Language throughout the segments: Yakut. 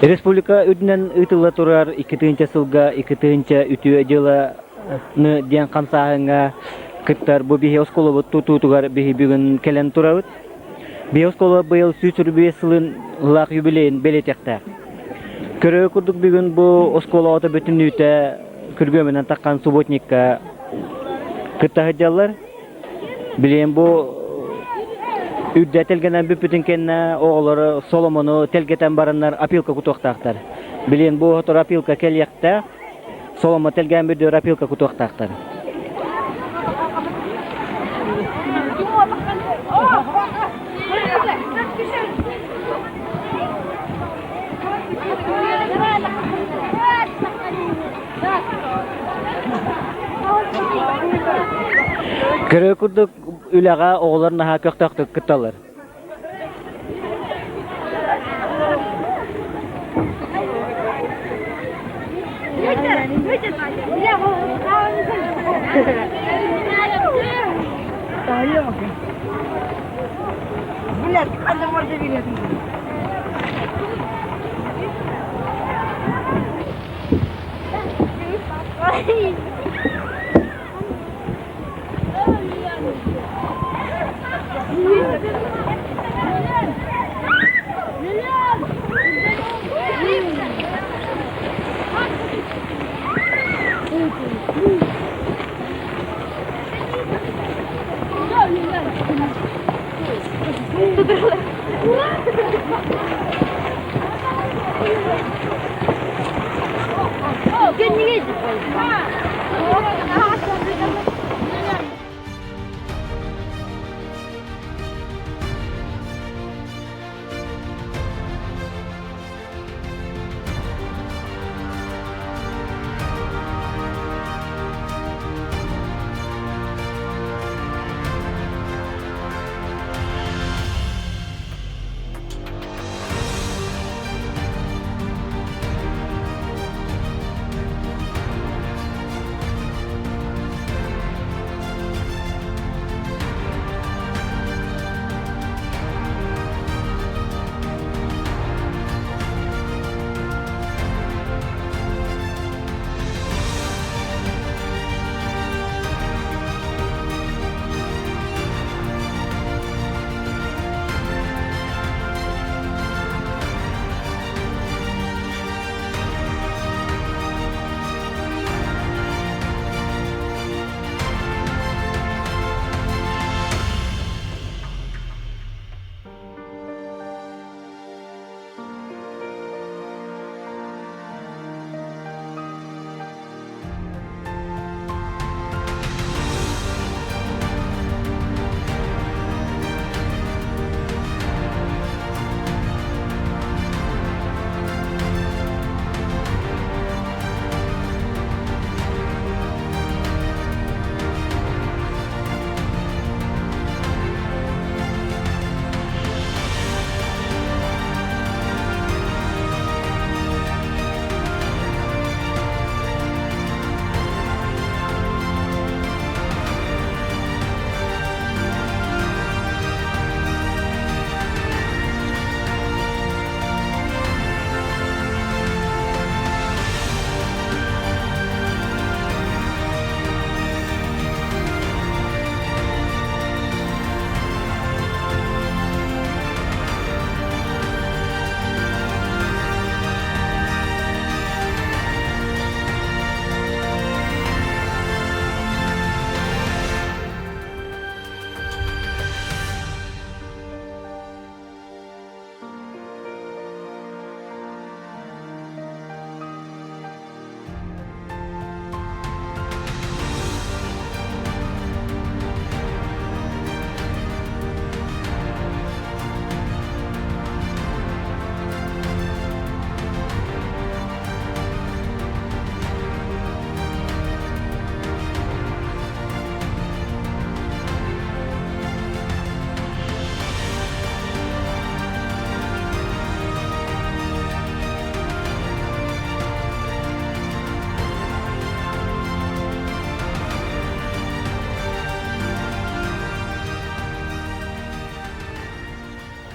Республика үрдүнэн ыытылла турар 2 сылга 2 үтүө дьыаланы диэн хамсааһыҥҥа кыттар бу биһи оскуолабыт тутуутугар биһи бүгүн кэлэн турабыт. Биһи оскуола быйыл 125 сылын ылаах юбилейын бэлиэтиэхтээх. Көрөр курдук бүгүн бу оскуола оҕото бүтүннүүтэ күргүөмүнэн таххан субботникка кытта сылдьаллар. Билигин бу үрдэ тэлгэнэн бүппүтүн кэннэ оҕолору соломону тэлгэтэн бараннар опилка кутуохтаахтар. Билигин бу сотору опилка кэлиэхтээх, соломо тэлгээн бүдүөр опилка кутуохтаахтар. Көрөр курдук үлэҕэ оҕолор наһаа көхтөөхтүк кытталлар.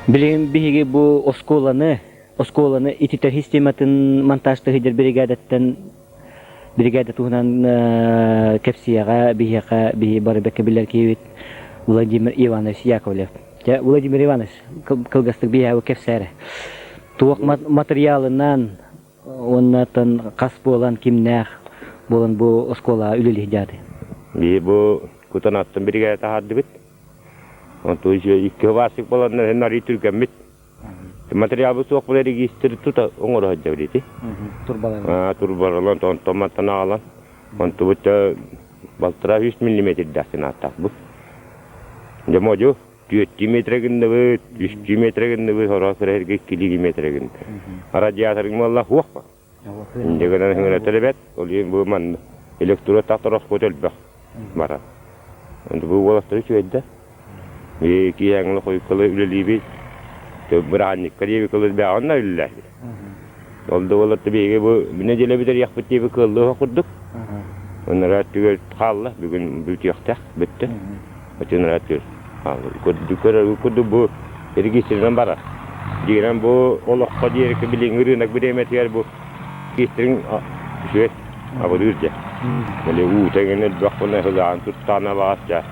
Билигин биһиги бу оскуоланы. оскуоланы ититэр систематын монтажтыы сылдьар биригээдэттэн биригээдэ туһунан кэпсиэҕэ биһиэхэ биһи бары бэккэ билэр киһибит Владимир Иванович Яковлев. Дьэ, Владимир Иванович, кылгастык биһиэхэ кэпсээрэ. Туох матырыйаалынан уоннаттан хас буолан кимнээх буолан бу оскуолаҕа үлэлии дьааты? Биһи бу Кутанаттан биригээдэ таһаардыбыт. Онту икки хыбаасык буоланнар һин арый түргэммит. Материалбыт суох була регистр тута оҥоро сылдьабыт ити. Турбаларынан. Турбаларынан онтон мантан аҕалан онтубут балтараа үс миллиметрдээх ааттаах бу. Дьэ модьу түөртүү метрэ гынныбыт, үстүү метрэ гынныбыт, сорох кыра иккилии метрэ гын. Радиаторыҥ буолла суох ба. Инде гынан хыңыратар эбэт, ол иһин бу манна электрод тахтар элбэх барар. Бу уолаттар үчүгэйдэр. Киэһэҥҥи хойуккалы үлэлиибит. Бырааһынньыкка диэби кылыс бэҕэ үлэлээбит. Ол да буоллар биһиги бу нэдиэлэ бүтэриэхпит диэби кыаллыах курдук. Ыныраа өттүгэр хаалла, бүгүн бүтүөхтээх, бүттэ. Ыныраа өттүгэр хаалла. Көрөр курдук бу регистрынан барар. Дьиҥинэн бу олоххо диэри билиҥҥи рынок бириэмэтигэр бу регистрин үчүгэй абырыыр дьэ. Били уута эҥин элбэх гына ыһылаан туттаана баҕас дьэ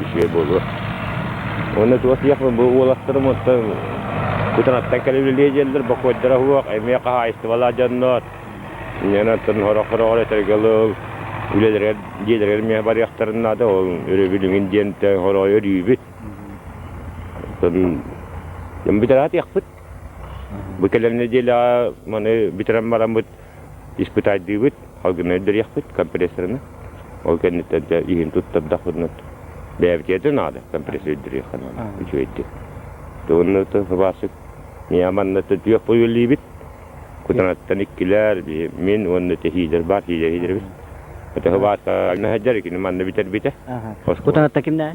үчүгэй буолуо. Уонна туох диэхпин бу уолаттарым оттон кутанаттан кэлэ үлэлиэ диэллэр бокуойдара суох эмиэ хаһаайыстыбалаах дьоннор. Инньэ оттон сорох-сороҕор этэргэ дылы үлэлэригэр дьиэлэригэр эмиэ барыахтарын наада ол өрөбүлүҥүн диэн сороҕу өрүүбүт. Оттон бүтэрэ Бу кэлэр нэдиэлэҕэ маны бүтэрэн бараммыт испытайдыыбыт, алгына өйдөрүөхпүт компрессорны. Ол кэнниттэн дьэ иһин туттардахпытына бэйэбитигэр наада компрессор өйдөрүөххэ наада үчүгэйдик. Тугунна сыбаасык миэхэ манна түөх үлэлиибит. Кутанаттан иккилэр, мин уонна тэһиилэр баар, хиилэр хиилэрбит. Сыбааска сылдьар, кини манна бүтэрбитэ. Кутанатта кимнээ?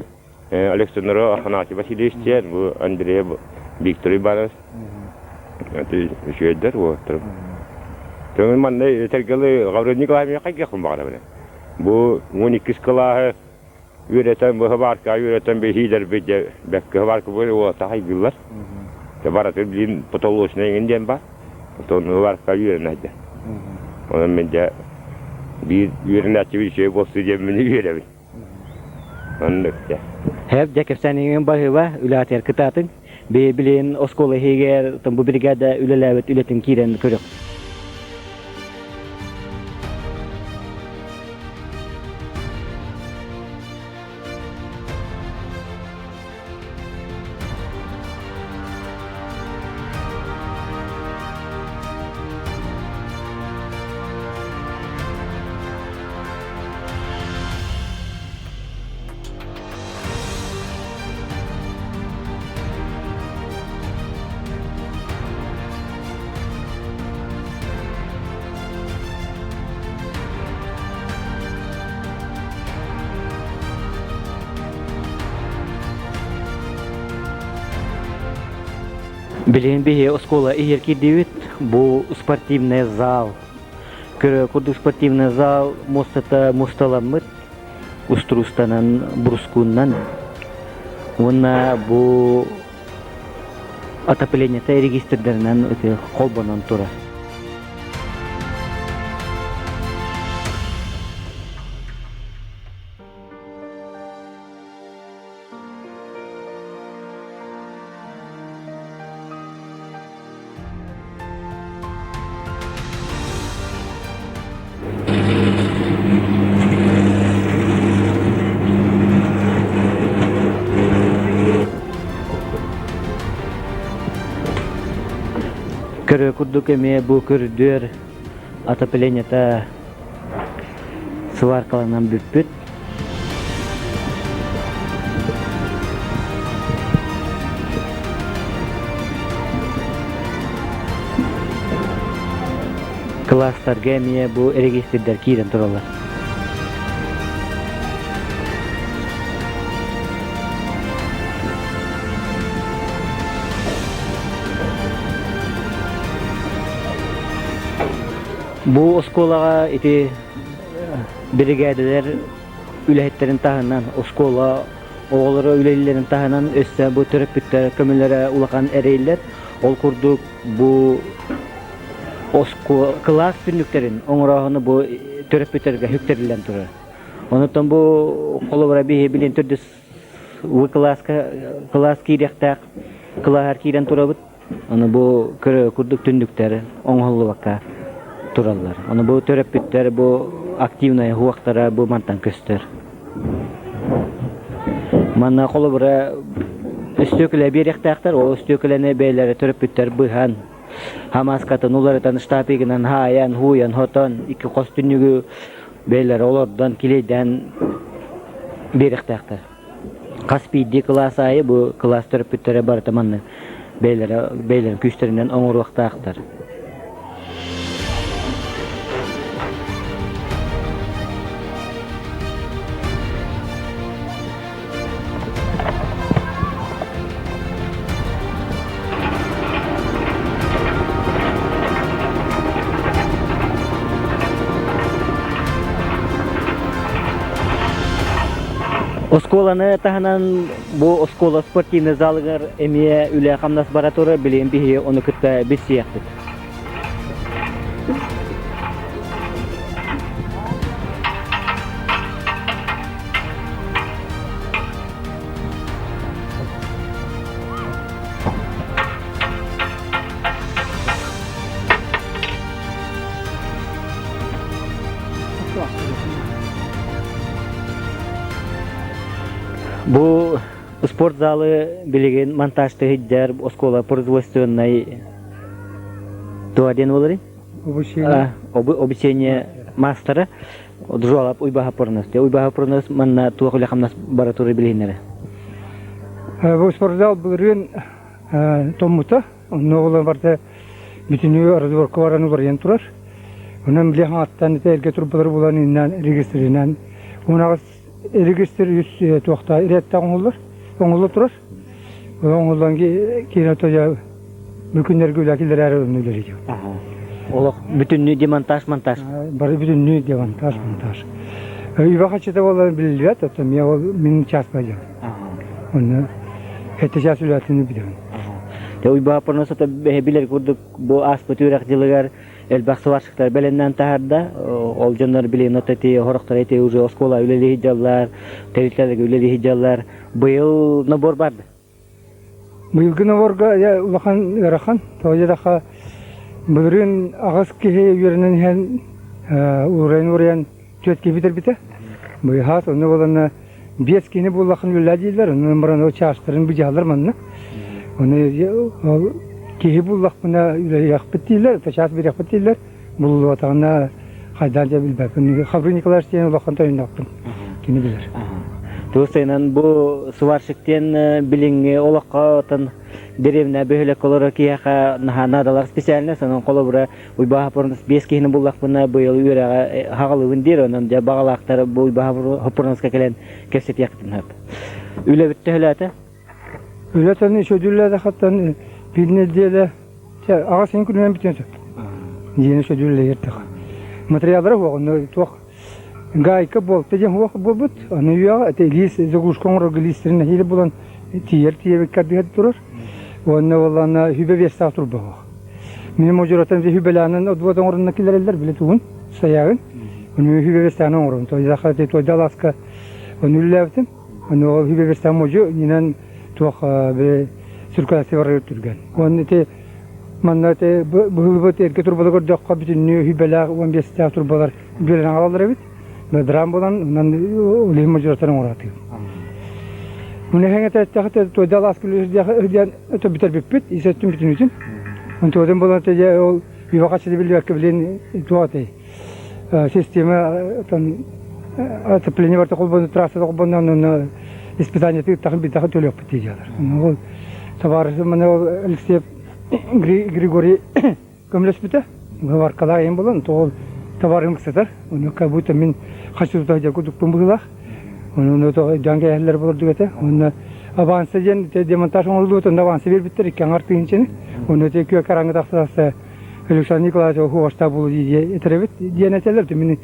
Александр Афанасий Васильевич диэн, бу Андрей Виктор Иванович үчүгэйдэр уолаттарым. Көҥүл манна этэргэлы Гаврил Николаевич хайгыахпын баҕарабын. Бу 12 кылааһы үөрэтэн, бу хабаарка үөрэтэн биһиилэрбит дьэ бэккэ хабаарка бу уолаттар хайгыыллар. Дьэ барытын билин потолочный эҥин диэн бар. Оттон хабаарка үөрэнэ дьэ. Онон мин дьэ биир үөрэнээччибит үчүгэй буолсу диэммин үөрэбин. Оннук дьэ. Һэп дьэ кэпсээниҥин баһыыба үлэҕитигэр кытаатыҥ. Билигин оскуола иһигэр бу бригада үлэлээбит үлэтин киирэн көрүөх. Билигин биһи оскуола иһигэр киирдибит. Бу спортивный зал. Көрө курдук спортивный зал муостата муосталаммыт устуруустанан брускуннан уонна бу отоплениета регистрдарынан холбонон турар. Көрө курдук эмиэ бу көрүдүөр отоплениета сваркаланан бүппүт. Кылаастарга эмиэ бу регистрдэр киирэн тураллар. Бу оскуолаҕа ити биригээдэлэр үлэһиттэрин таһынан, оскуола оҕолоро үлэлииллэрин таһынан өссө бу төрөппүттэр көмөлөрө улахан эрэйиллэр. Ол курдук бу Кылаас түннүктэрин оҥорооһуну бу төрөппүттэргэ үктэриллэн турар. Онутан бу холобура биһи билин төрдүс В кылааска кылаас киириэхтээх кылааһар киирэн турабыт. Ону бу көрө курдук түннүктэр оҥоһуллубакка тураллар. Ону бу төрөппүттэр бу активнай уһуохтара бу мантан көстөр. Манна холобура өстүөкүлэ биэриэхтээхтэр, ол өстүөкүлэни бэйэлэрэ төрөппүттэр быһан, хамааскатын уларытан штапигынан хаайан, хууйан, хотон, икки хос түннүгү бэйэлэрэ олордон, килиэйдээн биэриэхтээхтэр. Хас биирдии кылаас аайы бу кылаас төрөппүттэрэ барыта маннык бэйэлэрэ бэйэлэрин күүстэринэн оҥоруохтаахтар. Оскуоланы таһынан бу оскуола спортивный залыгар эмиэ үлэ-хамнас бара турар, билигин биһиги ону кытта билсиэхпит. Бу спорт залы билигин монтажта сылдьар оскуола производственнай туа диэн буоларый? Обучение. Обучение маастара Жуалап Уйбаха Пурнус. Уйбаха Пурнус манна туох үлэ-хамнас бара турар билиһиннэрэ? Бу спортзал былырыын томмута. Онно оҕолор барыта бүтүннүү разборка баран уларыйан турар. Онон били хаҥаттан ити эргэ турбалары булан иннан регистринэн унаҕас регистр үс туохта ирэттэ оҥоһуллар оҥоһулла турар. Оҥоһуллан киирэ тойо бу күннэргэ үлэ киллэрээри онно үлэлиир. Олох бүтүннүү демонтаж монтаж. Бары бүтүннүү демонтаж монтаж. Үбэ хаччыта буолан биллибэт, оттон мен ол мин час бадьа. Онно хэттэ час үлэтин билэбин. Те уйбааппырна сото билэр курдук бу ааспыт үөрэх дьылыгар элбэх сварщиктар бэлэмнээн таһаарда. Ол дьоннор билигин от эти хорохтор эти уже оскуола үлэлии сылдьаллар, тэрилтэлэргэ үлэлии сылдьаллар. Быйыл набор барды. Быйылгы наборга улахан ыарахан. Тоҕо диэтэххэ, былырыын аҕыс киһи үөрэнэн иһэн уурайан-уурайан түөрт киһи бүтэрбитэ. Быйаһаас онно буоланна биэс киһини буллаххын үлэлээ дииллэр, онон баран ол чаастарын быдьаһаллар манна. Ону ол киһи буллахпына үлэлиэхпит дииллэр, чаас биэриэхпит дииллэр. Буллубатаҕына хайдаан дьэ билбэппин. Хаврий Николаевич диэн улахан тойонноохпун. Кини билэр. Туустайынан бу сварщик диэн билиҥҥи олоххо отон деревня бөһүөлэккэ олорор киһиэхэ наһаа наадалаах специальность. Онон холобура Уйбаан Хоппуруонус биэс киһини буллахпына быйыл үөрэҕэ хаҕалыыбын диир. Онон дьэ баҕалаахтар бу Уйбаан Хоппуруонуска кэлэн кэпсэтиэхпитин сөп. Үлэбит төһөлөөтө? Үлэтэн үчүгүллээтэххиттэн биир нэдиэлэ аҕыс син күнүнэн бүтүөн сөп. Дьиэни сөдүллэйэртэх. Материаллара суох, онно туох гайка буолта диэн суох буолбут. Аны үйэҕэ ити лиис заглушка оҥорорго лиистэрин нэһиилэ булан тиийэр тиийэбиккэ ардыһар турар. Уонна буоллаҕына хүбэ биэстээх турба суох. Мин модьураттан хүбэлээнэн отбуот оҥорунна киллэрэллэр били тугун стоягын. Ону хүбэ биэстээҕин оҥоробун. Тойдахха тойда алааска ону үлэлээбитим. Ону хүбэ биэстээх модьу инэн туох били циркуляция барар түргэн. Уонна ити манна ити быһыллыбыт эргэ турбалар көрдөххө бүтүннүү хүбэлээх 15-тээх турбалар бүөлэн аҕалаллар эбит. Драм булан онон улиһин модьураттан оҥораатыым. Мунэһэҥ этэттэхэ туойда алаас күлү өтө бүтэрбиппит ис өттүн бүтүнүүтүн. Онтуотун булан те ол үбэ-хаччыты биллибэккэ билин туох этэй система там отопление барыта холбону трассада холбонно онно испытание тыыттахын битэхин төлүөхпүт дииллэр. Ол табаарысым маны ол Алексей Григорий көмөлөспүтэ. Варкалаах ийэм буолан, то ол товарым сытар. Ону как будто мин хаччы тута курдукпун быһыылаах. Ону дьон кээһэллэр болордук этэ. Онно аванса диэн демонтаж оҥоруллубут, онно аванса биэрбиттэр икки аҥар тыһыынчаны. Онно те күө караҥҥа тахса Александр Николаевич хуоста булу дии этэрэбит диэн этэллэр. Мин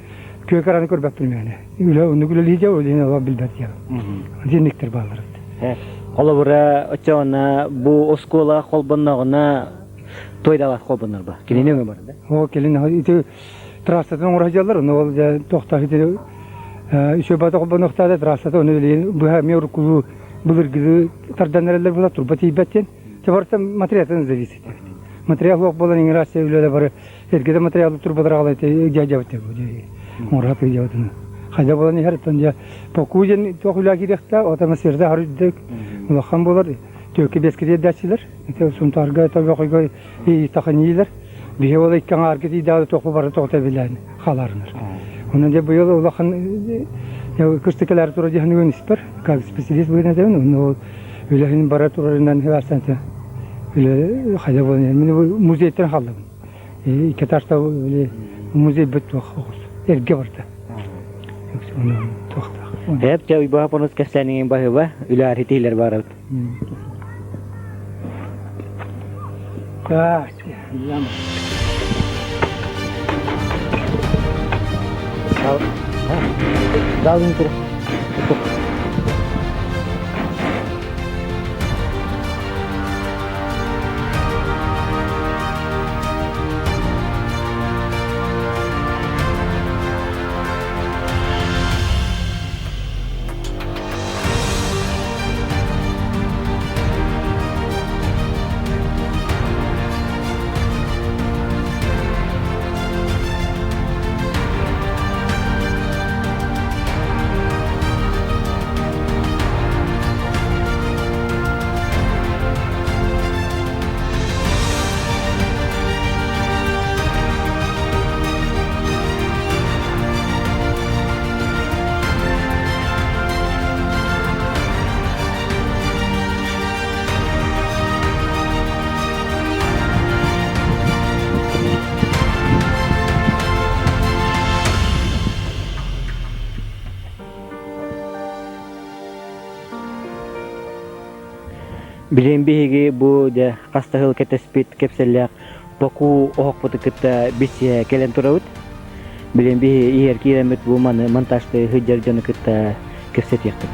күө караны көрбөппүн мээнэ. Үлэ оннук үлэлиһи дьэ ол иһин билбэт диэн. Дьинниктэр бааллар. Холобура, оччоҕуна бу оскуола холбонноҕуна. Туойдалаах холбонор ба. Кинини өҥө бар да. Ол кэлин ити трассатын оҥоро сылдьаллар, ону ол дьэ тохтоо ити үчүгэй бата холбонуохтаата трассата ону билигин быһа эмиэ уруккулуу былыргылыы тардан эрэллэр була турба тиийбэт диэн. Чэ барыта материалтан зависит. Материал суох буолан иҥирация үлэлэ бары эргэтэ материалы турбалар аҕалай дьаабыт оҥоро дьаабытын. Хайда буолан иһэр оттон дьэ поку диэн туох үлэ киириэхтээх, атмосферда хар үрдүк улахан буолар. Түөккэ биэскэ тиэрдээччилэр. Ити Сунтаарга Тобоҕойго таханиилэр. Биһи ол икки аҥаарга тиийдэҕэ туохпу бары тоҕута билээн халаарынар. Онон дьэ быйыл улахан кыстыкалар тура дьаһаныгын испэр, как специалист быһыытынан этэбин, онно ол үлэһин бара турарынан хыбаастан үлэ хайда буолан мин музейтан халлабын. Икки этажта музей бит туох эргэ барда. Эп дьэ уйбаха понус кэпсээниҥин баһыба үлээр итиилэр барабыт. Так, Далын тур. Билигин биһиги бу дьэ хас да сыл кэтэспит кэпсэллээх Баку оһохпутун кытта билсиһэ кэлэн турабыт. Билигин биһи иһэр киирэммит бу маны монтажтыы сылдьар дьону кытта кэпсэтиэхпит.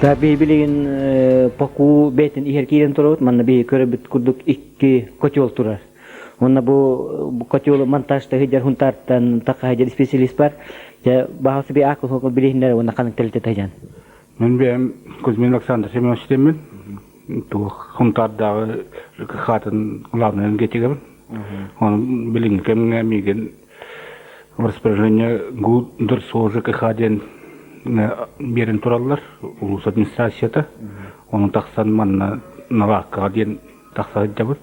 Та биһи билигин Баку бэйтин иһэр киирэн турабыт. Манна биһи көрөбүт курдук икки котел турар. Уонна бу котелу монтажта сылдьар Хунтаартан таха сылдьар специалист бар. Дьэ, баҕасы би аакыл билиһиннэр уонна ханнык тэрилтэ таһыйан. Мин бэйэм Кузьмин Александр Семенович диэммин. Туох Хунтаардааҕы ЖКХ-тын главный энергетигабын. Оны билиҥҥи кэмҥэ миигин распоряжение ГУДРСО ЖКХ диэн биэрэн тураллар улуус администрацията. Ону тахсан манна Наваккаҕа диэн тахса сылдьабыт.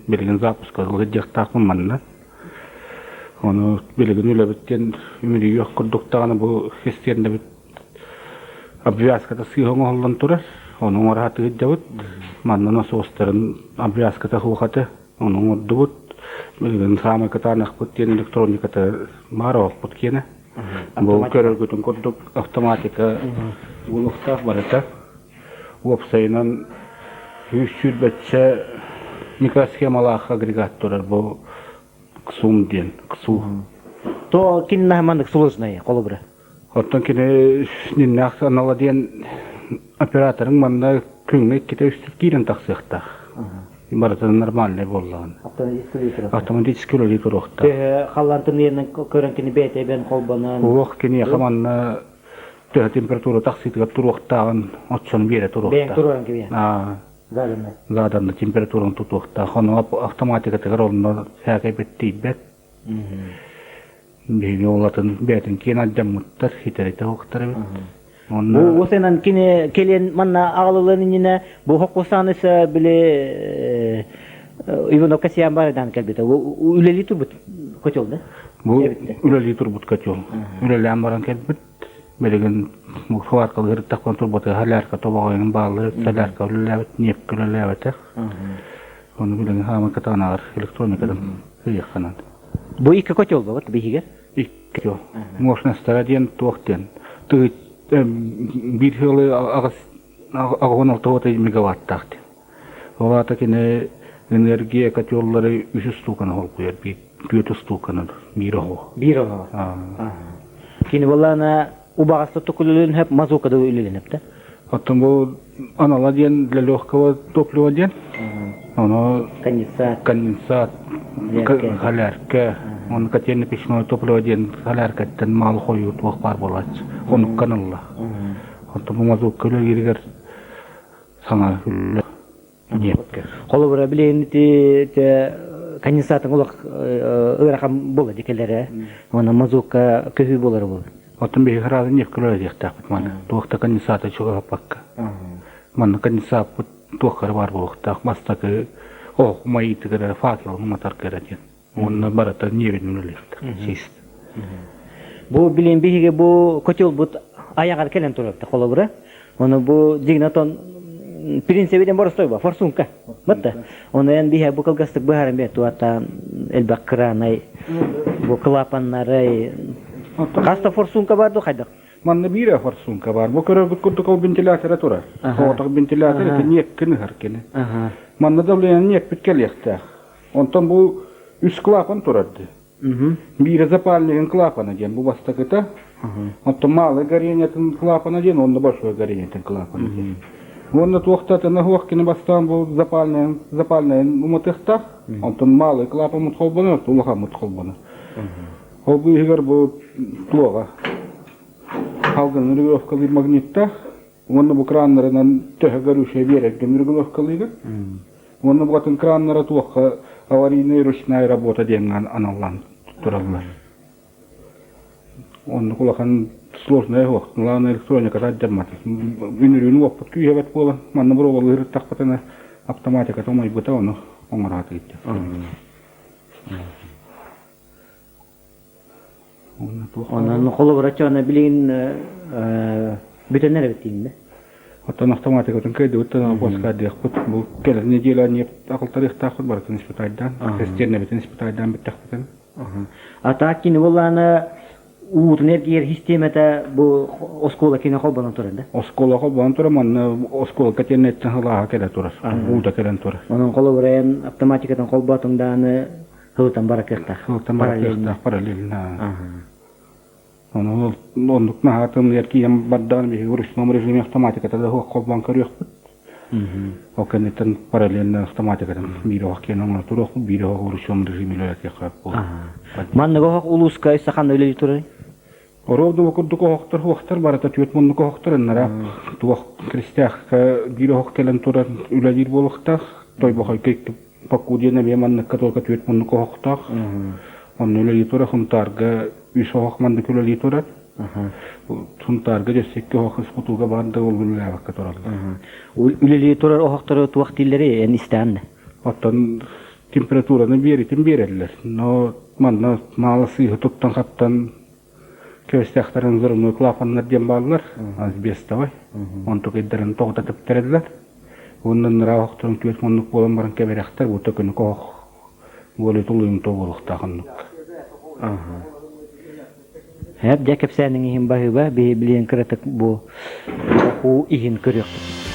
Билигин запуска сылдьыахтаахпын манна. Ону билигин үлэбит диэн үмүрүйүөх курдук даҕаны бу истиэндэбит обвязката сыыһа оҥоһуллан турар. Ону оҥоро сатыырдабыт. Манна насостарын обвязката суохата ону оҥордубут. Билигин саамай кытаанахпыт диэн электрониката баар оһохпут киэнэ. Бу көрөргүтүн курдук автоматика буолуохтаах барыта. Уопсайынан 120 микросхемалаах агрегат турар бу КСУМ диэн КСУ. То кинна маннык сложная холобура. Оттон кини ниннээх анала диэн операторыҥ манна күҥҥэ иккитэ үстэ киирэн тахсыахтаах. Барыта нормальный буоллаҕына. Автоматически үлэлии туруохтаах. Төһө халлаан тымныйынан көрөн кини бэйэтэ эбэн холбонон. Уох киниэхэ манна төһө температура тахсыытыгар туруохтааҕын оччону биэрэ туруохтаах. Бэйэҥ туруоран кэбиһэн. Заданный. Заданный температураны тутуохтаах. Ону автоматикатыгар онно сээкэйбит тиийбэт. Биһиги ол атын бэйэтин киэн алдьаммыттар, хитэритэ оһохтор эбит. Бу осенан кини келен манна аҕалылын иннинэ бу хоккусааныса били Ивановка сиан барыдан кэлбитэ. Үлэлии турбут котел да? Бу үлэлии турбут котел. Үлэлээн баран кэлбит. Билигин сваркалыы ырыттахпын турбатыга солярка тобоҕойун бааллар, солярка үлэлээбит, ньиэпкэ үлэлээбэтэх. Ону билигин хааман кытаанаҕар электроникадан ыйыахханан. Бу икки котел бабат биһигэ? Икки котел. Мощностара диэн туох диэн. Биир сылы аҕыс аҕыс алта мегаваттаах диэн. Ол аата кини энергия котеллары үс устууканы холкуйар, биир түөрт устууканы биир оһо. Биир оһо. Кини буоллаана убаҕаста тукулүлүн хөп мазука да үлэлин хөп да. Оттон бу анала диэн для легкого топлива диэн. Ону конденсат, конденсат, солярка, оны котельно-печное топливо диэн соляркаттан мал хойуу туох баар буолааччы. Онуккан ылла. Оттон бу мазутка үлэлииригэр саҥа үлэ ньиэпкэ. Холобура билигин ити конденсатын олох ыарахан буола дикелерэ. Уонна мазутка көһүү буолар буолар. Оттон биһиги хараалы ньиэпкэ үлэлиэхтээхпит маны. Туох да конденсата чугаһаппакка. Манна конденсаппыт туох эрэ баар буолуохтаах. Бастакы оһох умайыытыгар факелын уматарга эрэ диэн. Уонна барыта ньиэбинэн үлэлиэхтээх. Чист. Бу билин биһиги бу котелбут аяҕар кэлэн турар холобура. Ону бу дигнатон принципиден боростой ба форсунка. Батта. Ону эн биһэ бу кылгастык быһааран бе туаттан элбэх кыраанай бу клапаннары хаста форсунка бар ду хайдах? Манна биир форсунка бар. Бу көрөргүт курдук ол вентилятора турар. Соҕотох вентилятор ити ньиэккин ыһар кини. Манна давление ньиэкпит кэлиэхтээх. Онтон бу үс клапан турар дии. Биирэ запальнигын клапана диэн бу бастакыта. Оттон малый горениятын клапана диэн уонна большой горениятын клапана диэн. Уонна туохтатына суох кини бастаан бу запальнайын запальнайын уматыахтаах. Онтон малый клапан холбонор, улахаммыт холбонор. Ол быыһыгар бу туоҕа халгын регулировкалыыр магниттаах. Уонна бу краннарынан төһө горючее биэрэргин регулировкалыыгын. Уонна букатын краннара туохха аварийная ручная работа диэҥҥэ аналлаан тураллар. Оннук улахан сложная суох. Главное электрониката алдьаммат. Үнүрүүнү уоппут күүһэбэт буолан, манна боруобалыыр ырыттахпытына автоматиката умайбыта, ону оҥороот ыйда. Онон холобура чоно билигин бүтэн эрэбит диин Оттон автоматикатын кыайдыбыт да буоскаардыахпыт. Бу кэлэр неделя ньиэп акылтарыахтаахпыт барытын испытайдаан, тестиэрнэбитин испытайдаан бүттэхпитин. А так кини буоллаана уутун эргийэр систиэмэтэ бу оскуола кине холбонон турар да? Оскуола холбонон турар, манна оскуола котельнайтан сылааһа кэлэ турар, уута кэлэн турар. Онон холобура автоматикатын холботуҥ дааны Һылытан бара кыахтаах. Һылытан бара кыахтаах параллельно. Ону оннук наһаа тымныйар киһим бардаҕына биһиги ручном режиме автоматиката да суох холбоон көрүөхпүт. Ол кэнниттэн параллельно автоматикатын биир оһох киэн оҥоро туруохпут, биир оһох ручном режиме үлэлэтиэххэ буолар. Маннык оһох улууска сахан үлэлии турар? Оруобуна курдук оһохтор уохтар барыта түөрт муннук оһохтор ыннара туох Крестяхха биир оһох кэлэн турар үлэлиир буолуохтаах. Тойбохойго икки Паку диэн эмиэ манныкка только түөрт муннук оһохтоох. Онно үлэлии турар Сунтаарга үс оһох маннык үлэлии турар. Сунтаарга дьэ икки оһох үс кутууга баар да ол үлэлээбэккэ тураллар. Үлэлии турар оһохтору туох дииллэрий эн истэҕин да? Оттон температураны биэритин биэрэллэр. Но манна маала сыыһа туттан-хаптан Кэбистэхтэрин взрывной клапаннар диэн бааллар, асбестовай. Онтук ыйдарын тоҕута тэптэрэллэр. Уонна ыныраа оһохторун түөрт муннук буолан баран кэбирэхтэр, бу төкүнүк оһох более тулуйумтуо буолуохтаах оннук. Һэп дьэ кэпсээниҥ иһин баһыыба, биһи билиэн кыратык бу уу иһин көрүөхпүт.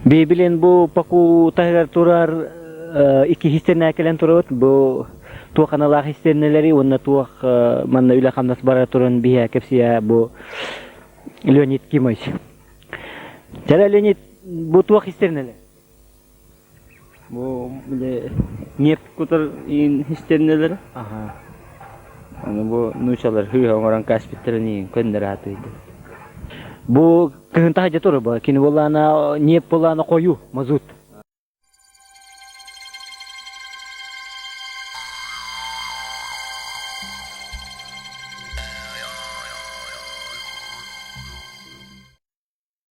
Библин бу паку таһыгар турар икки истэрнэ кэлэн турабыт. Бу туох аналаах истэрнэлэри уонна туох манна үлэ-хамнас бара туран биһэ кэпсиэ бу Леонид Кимович. Чара Леонид, бу туох истэрнэлэр? Бу били ньиэп кутар истэрнэлэр. Аны бу нуучалар хыыһа оҥорон кааспыттарын иһин көннөрө